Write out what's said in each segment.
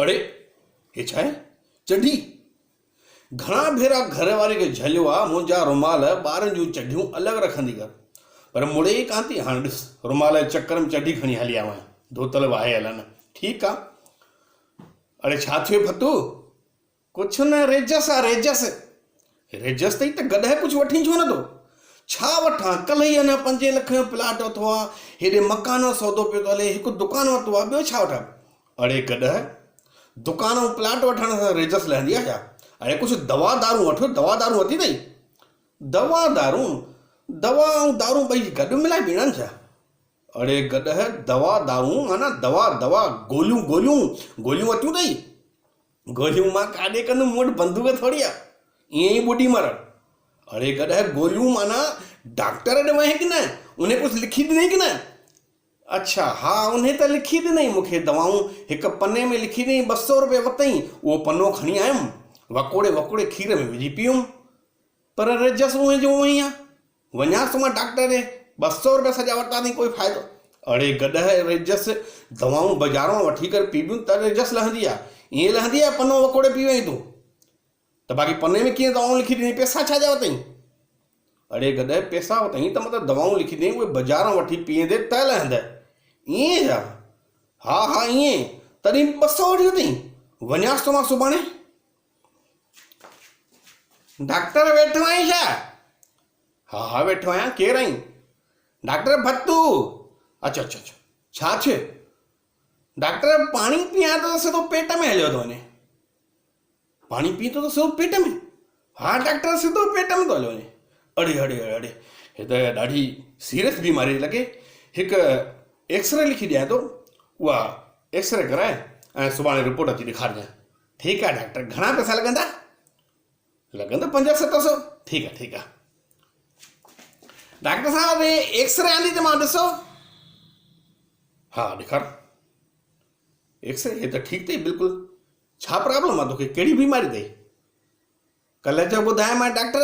اڙي هي ڇا آهي؟ چڍي! گهڻا ڀيرا گهر واري کي جهليو آ، منهنجا رومال ٻارن جون چڍيون الڳ رکندي ڪر، پر مڙي ئي ڪانه ٿي. هاڻ ڏس، رومال جي چڪر ۾ چڍي کڻي هلي آيو آهيان. ڌوتل به آهي الا نه. ٺيڪ آ. اڙي ڇا ٿيو ڦتو؟ ڪجهه نه ريجس آ ريجس. ريجس اٿئي ته گڏهه ڪجهه وٺين ڇو نٿو؟ ڇا وٺان، ڪلهه ئي اڃا پنجين لکين جو پلاٽ ورتو آ، هيڏي مڪان جو سودو پيو ٿو هلي، هڪ دڪان ورتو آ، ٻيو ڇا وٺان؟ اڙي گڏهه، دڪان ۽ پلاٽ وٺڻ سان ريجس لهندي آ ڇا؟ اڙي ڪجهه دوا دارون وٺ، دوا دارون ورتي اٿئي؟ دوا دارون؟ دوا ۽ دارون ٻئي گڏ ملائي پيئڻا آهن ڇا؟ اڙي گڏهه، دوا دارون معنيٰ دوا دوا، گوليون گوليون، گوليون ورتيون اٿئي؟ گوليون مان ڪاڏي ڪندم، مون وٽ بندوق ٿوري آ، ائين ئي ٻڏي مرڻ. اڙي گڏهه گوليون معنيٰ ڊاڪٽر ڏي وئين ڪي نه، انهي ڪجهه لکي ڏنئي ڪي نه؟ اڇا ها انهي ته لکي ڏنئي مون کي دوائون هڪ پني ۾ لکي ڏنئي ٻه سئو روپيه ورتئين، اهو پنو کڻي آيم، وڪوڙي وڪوڙي کير ۾ وجهي پيم، پر رجس اونهي جو اونهي ئي آ. وڃانس ٿو مان ڊاڪٽر ڏي، 200 روپيا سڄا ورتا اٿئي ڪوئي فائدو؟ اڙي گڏهه رجس دوائون بازارون وٺي ڪري پيبيون ته رجس لهندي آ، ائين لهندي آ پنو وڪوڙي پي وئين تون ته باقي پني ۾ ڪيئن دوائون لکي ڏني پئسا ڇا جا ورتئين؟ اڙي گڏهه پئسا ورتئين ته مطلب دوائون لکي ڏني اهي بازاران وٺي پيئندي ته لهندء ائين ڇا؟ ها ها ائين تڏهن به 200 وٺي ورتئين وڃانس ٿو مان سڀاڻي. ڊاڪٽر ويٺو آهين ڇا؟ ها ها ويٺو آهيان، ڪير آهين؟ ڊاڪٽر ڀتو. اچ اچ اچ، ڇا ٿيو؟ ڊاڪٽر پاڻي پيئان ٿو ته سڌو پيٽ ۾ هليو ٿو وڃي. پاڻي پيئين ٿو ته سڌو پيٽ ۾؟ ها ڊاڪٽر سڌو پيٽ ۾ ٿو هليو وڃي. اڙي اڙي اڙي هي ته ڏاڍي سيريس بيماري ٿي لڳي. هڪ ايڪسري لکي ڏيان ٿو، اها ايڪسري ڪرائي ۽ سڀاڻي رپورٽ اچي ڏيکارجانء. ٺيڪ آ ڊاڪٽر گهڻا پئسا لڳندا؟ لڳندا پنج ست سو. ٺيڪ آ ٺيڪ آ ڊاڪٽر صاحب هي ايڪسري آندي ته مان ڏسو. ها ڏيکار ايڪسري هي ته ٺيڪ اٿئي بلڪل. ڇا پرابلم آ توکي ڪهڙي بيماري اٿئي؟ ڪلهه جو ٻڌايومانء ڊاڪٽر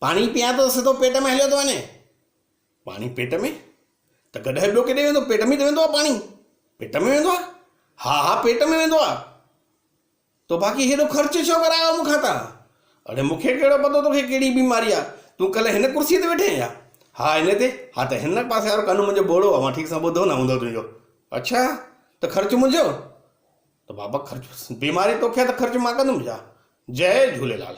پاڻي پيان ٿو سڌو پيٽ ۾ هليو ٿو وڃي. پاڻي پيٽ ۾ ته گڏهه ٻيو ڪيڏي ويندو پيٽ ۾ ته ويندو آهي پاڻي پيٽ ۾ ويندو آهي ها ها پيٽ ۾ ويندو آهي تو باقي هيڏو خرچ ڇو ڪرايو مون کان تان اڙي مون کي ڪهڙو پتو توکي ڪهڙي بيماري آهي تون ڪلهه هن ڪرسي تي ويٺي آهين ڇا ها هن تي ها ته هن پاسي وارو ڪن منهنجو ٻوڙو آهي مان ٺيڪ سان ٻڌو نه هوندو تنهنجو اڇا ته خرچ منهنجو ته بابا خرچ بيماري توکي آهي ته خرچ مان ڪندم ڇا جئي جهوليلال.